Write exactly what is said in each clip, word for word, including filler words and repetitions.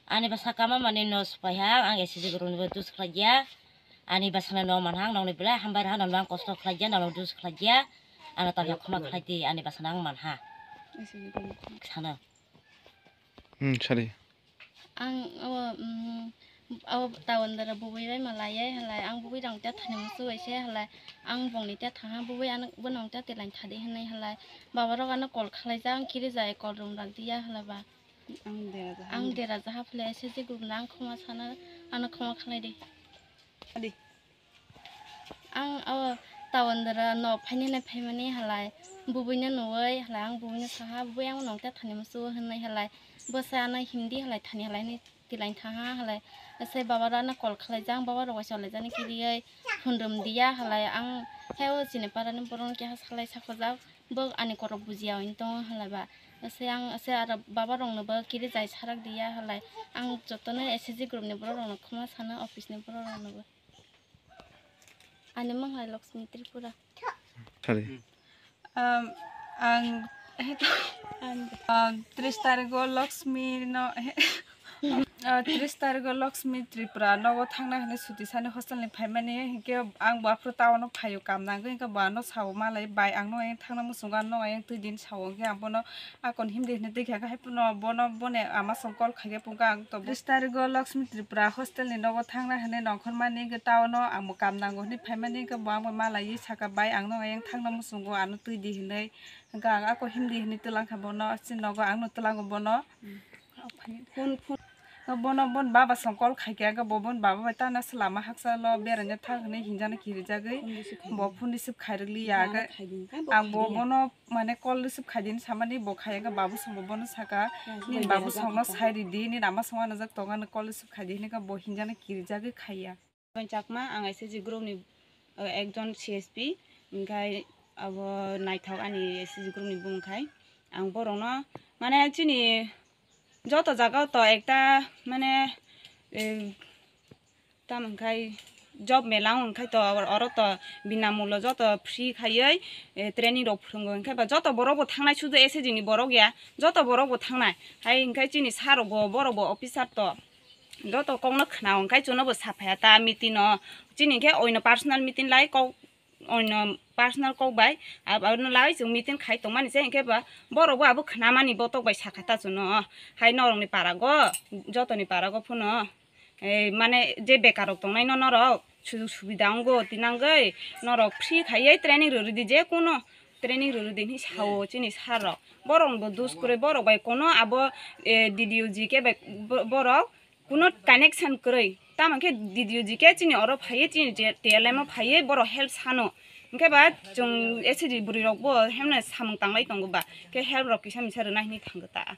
Ani bwsa kama mani no swpaiha, ang S H G group ni bo dus khlaiya. Ani bwsano no manha, ang nokni belai hambai raha, nokno ang kosto khlaiya, nokno dus khlaiya. Ano tamo khoma khlai di, ani bwsano ang manha. Sana. Hmm, sorry. Ang abo, mm, abo town dara bubui bai malaiya, halai ang bubui rang ta thani musu bai se, halai ang bongni ta thangha, bubui ano bono ta tilain thadi hinwi, halai baba rok ano call khlaijak, ang kiri jai call room rang tiya, halai ba. Ang dera jaha. Ang dera jaha phile S H G group no ang khoma sana, ano khoma khlai di. Adi. Ang o town dara no phainani phaimani halai bubui no nuwi halai ang bubui no saha, bubui ang nong ta thani musu hinwi halai bwsa ano himdi halai thani halai ni tilain thaha halai. Sai baba rok ano call khlaijak, baba rok bai chalaijani kiriwi phundum diya halai ang hai o chini para ni borok no keha salai sakhajak. Bo ani korok bujiya hwn tongo halai ba. Ase ang, ase aro baba rok no bo kiri jai sarak diya halai. Ang jotono S H G group ni borok rok no khoma sano, office ni borok rok no bo. Ani mung hai Lakshmi Tripura. Sorry. Um, ang, ang, um, tris tarigo Lakshmi no, Ah, tris tarigo Lakshmi Tripura nogo thangna hwnwi suti sani hostel ni phaimani, hinkhe ang bo aphuru town o phaio, kam nangwi, hinkhe bo ano sao, malai bai, ang nokha yang thangna muchungo, ano nokha yang twi din sao, hinkhe ang bono akon himdi hinwi twi kha, hai phano bono, boni ama song call khaikhe phunukha ang to. Tris tarigo Lakshmi Tripura hostel ni nogo thangna hwnwi nongkhormani, hinkhe town o ang bo kam nango hwnwi phaimani, hinkhe bo ang bai malaiwi sakha, bai, ang nokha yang thangna muchungo, ano twi di hinwi, hinkhe ang ako himdi hinwi twlang kha bono, chini nogo ang no twlango bono. Phone, phone. No, bono, bon baba song call khai khe, bo bon baba bai tana se lama haksa lo beraina thang hwnwi hinjana kirijagwi. Phone receive khai bo di. Phone receive khai rwliya. Bo aga khai di, khai bo ang khai bo di. Bono mane call receive khai di hinwi samani bo khai, aga babu song bo bono saka, nini babu song no sai ridi, nini ama song anajak tongo, ano call receive khai di hinwi bo hinjana kirijagwi khaiya. Chakma, ang S H G group ni, uh, ekjon C S P, hinkhe abo naithok ani S H G group ni bumung khai. Ang borokno, mane, chini joto jaga o to ekta, mane, eh, tamo hinkhe job mela wng khai to, oro to binamulo joto free khaiwi, eh, training rok phwrwngo, hinkhe ba joto borok bo thangnai, sudu S H G ni borok ya, joto borok bo thangnai. Hai hinkhe chini sir rok bo, borok bo officer to. Joto kokno khna hwnkhe chwngno bo saphaiya ta meeting no. Chini khe oino personal meeting lai kok, oino personal kok bai. Ab-, abono lai chwng meeting khai tongmani se hinkhe ba borok bo abo khnamani botok bai sakha ta chwngno. Hai norokni parago, jotoni parago phano. Ei, mane je bekarrok tongnaino norok, sujug subida wngo tinangwi norok free khaiwi training rwrwdi, je kuno training rwrwdi hinwi sao chini sir rok. Borok bo dus kwrwi, borok bai kono abo, eh, D D O G khe bai bo-, borok kuno connection kwrwi. Tamo khe D D O G khe chini oro phaiwi, chini je T L M o phaiwi borok help sano. Hinkhe ba chwng S H G bwrwi rok bo hemno samung tanglai tongo ba. Khe help rok kisa misa rwna hinwi thango ta.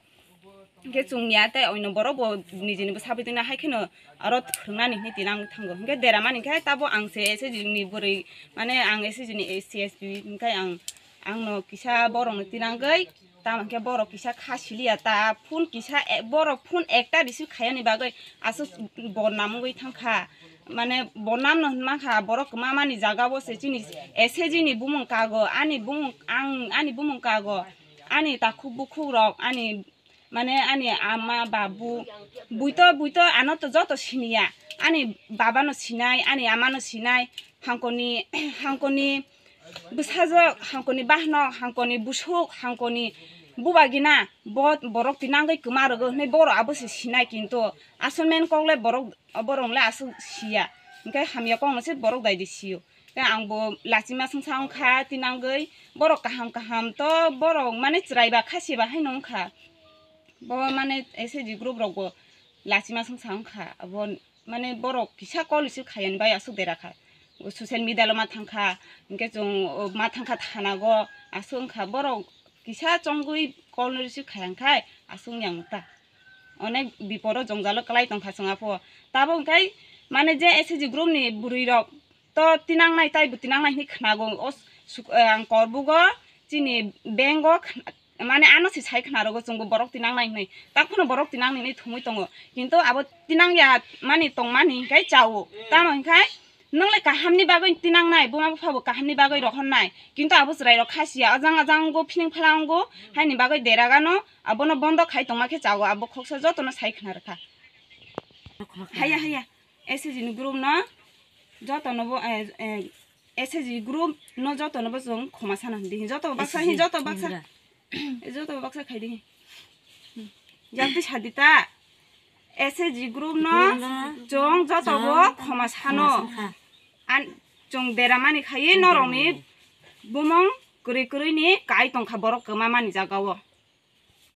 Hinkhe chwng ya tei oino borok bo nijini bwsa bwtwi no hai kheno aro phwrwngnani hinwi tinang thango. Hinkhe deramani khe tabo ang se S H G ni bwrwi, mane ang S H G ni C S P hinkhe ang, ang no kisa borok no tinangwi Tamo khe borok kisa kha siliya ta, phone kisa e-, borok phone ekta receive khaiyani bagwi aswk bodnam wngwi thangkha. Mane bodnam no hwnmankha, borok kwmamani jaga o se chini S H G ni bumung kago, ani bumung, ang, ani bumung kago, ani takhuk bukhuk rok, ani, mane ani ama babu, buito buito ano to joto siniya, ani baba no sinai, ani ama no sinai, hangkoni, hangkoni bwsajwk, hangkoni bahanok, hangkoni busuk, hangkoni bubagina, bo borok tinangwi kwma rwgo hwnwi borok abo se sinai, kintu asol main kok le borok, borok le aswk siya, hinkhe hamya kokno se borok daidi sio. Tei ang bo lachima swngsa wngkha tinangwi, borok kaham kaham to borok mane chwraiba kha seba haino wngkha, bo mane S H G group rok bo lachima swngsa wngkha abo. Mane borok kisa call receive khaiyani bai aswk dera kha. Social media lo ma thangkha, hinkhe chwng, o, ma thangkha thana go, aswk wngkha. Borok kisa chongwi call no receive khaiya khai aswk wngya wngta. Onek biporo jongjalo kwlai tongkha chwng apho. Tabuk hinkhe mane je S H G group ni bwrwi rok to tinangnai, taibo tinangnai hinwi khnago. O suk-, ang korbugo chini bank o khna-, mane ano se sai khna rogo chwngbo borok tinangnai hinwi, tak phano borok tinangnai hinwi thumwi tongo, kintu abo tinang ya mani tongmani hinkhe chao. Tamo hinkhe Nwngle kahamni bagwi tinangnai, buma buphabo kahamni bagwi rohornai. Kintu abo chwrairok khasiya, ajang ajang wnggo, phining phala wnggo, haini bagwi deragano, abono bondo khai tongma khe chago, abo khoksa jotono sai khna rwkha. Haya, haya, S H G ni group no jotono bo, eh, eh, S H G group no jotono bo chwng khoma sana hwn di. Joto baksa hi, joto baksa. Joto baksa khai di. Yakti sadita. S H G group no chwng joto bo khoma sano. An chwng deramani khai norokni bumung kwrwi kwrwi ni kai tongkha borok kwma mani jagao.